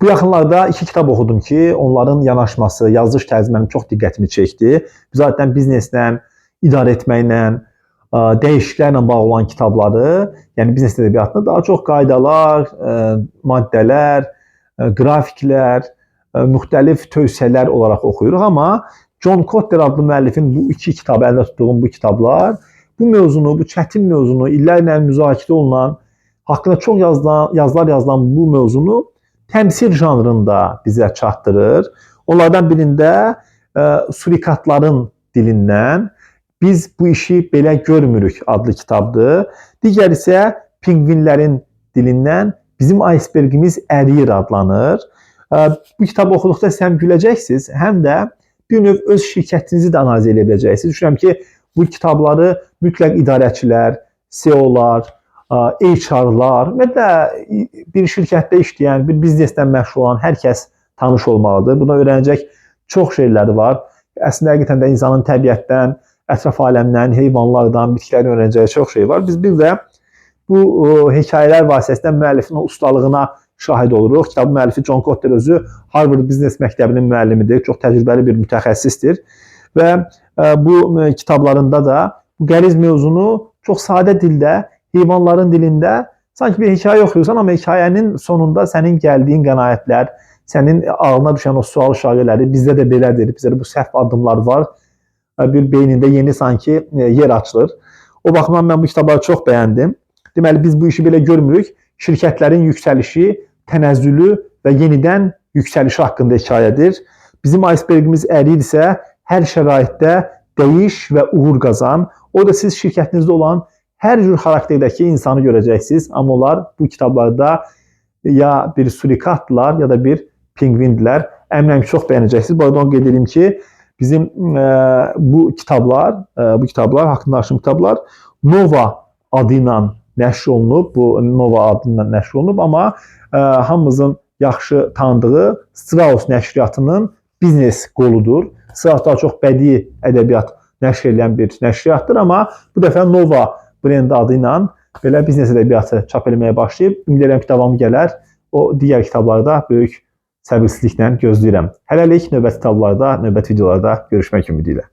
Bu yaxınlarda iki kitab oxudum ki, onların yanaşması, yazılış tərzi mənim çox diqqətimi çəkdi. Biz adətən bizneslə, idarə etməklə, dəyişikliklərlə bağlı olan kitabları, yəni biznes ədəbiyyatını daha çox qaydalar, maddələr, qrafiklər, müxtəlif tövsiyələr olaraq oxuyuruq, amma John Kotter adlı müəllifin bu iki kitabı, əldə tutduğum bu kitablar, bu mövzunu, bu çətin mövzunu, illərlə müzakirə olunan, haqqında çox yazılan, yazılar yazılan bu mövzunu təmsil janrında bizə çatdırır. Onlardan birində surikatların dilindən Biz bu işi belə görmürük adlı kitabdır. Digər isə pinqvinlərin dilindən Bizim aysberqimiz əriyir adlanır. Bu kitabı oxuduqda siz həm güləcəksiniz, həm də bir növ öz şirkətinizi də analiz edə biləcəksiniz. Düşünürəm ki, bu kitabları mütləq idarəçilər, CEO-lar, HR-lar və də bir şirkətdə işləyən, bir bizneslə məşğul olan hər kəs tanış olmalıdır. Buna öyrənəcək çox şeyləri var. Əslində, həqiqətən də insanın təbiətdən, ətraf aləmdən, heyvanlardan, bitkilərdən öyrənəcəyi çox şey var. Biz bir də bu hekayələr vasitəsilə müəllifin o ustalığına şahid oluruq. Kitabın müəllifi John Kotter özü Harvard Business Məktəbinin müəllimidir. Çox təcrübəli bir mütəxəssisdir və bu kitablarında da bu qəliz mövzunu çox sadə dildə, heyvanların dilində sanki bir hekayə oxuyursan, amma hekayənin sonunda sənin gəldiyin qənaətlər, sənin ağlına düşən o sual şagiləri bizdə də belədir, bizdə də bu səhv addımlar var. Bir beynində yeni sanki yer açılır. O baxımdan mən bu kitabları çox bəyəndim. Deməli, biz bu işi belə görmürük. Şirkətlərin yüksəlişi, tənəzzülü və yenidən yüksəlişi haqqında hekayədir. Bizim aysberqimiz əriyirsə, hər şəraitdə dəyiş və uğur qazan. O da siz şirkətinizdə olan hər cür xarakterdəki insanı görəcəksiniz. Amma onlar bu kitablarda ya bir surikatdılar, ya da bir pinqvindilər. Əminəm ki, çox bəyənəcəksiniz. Bu arada onu qeyd edeyim ki, bizim bu kitablar, haqqında danışdığım kitablar Nova adı ilə nəşr olunub. Bu Nova adı ilə nəşr olunub, amma hamımızın yaxşı tanıdığı Strauss nəşriyyatının biznes qoludur. Strauss daha çox bədii ədəbiyyat nəşr edən bir nəşriyyatdır, amma bu dəfə Nova brendi adı ilə belə biznes ədəbiyyatı çap eləməyə başlayıb. Ümid edirəm ki, davamı gələr. O digər kitablarda böyük səbirsizliklə gözləyirəm. Hələlik növbəti kitablarda, növbəti videolarda görüşmək ümidi ilə.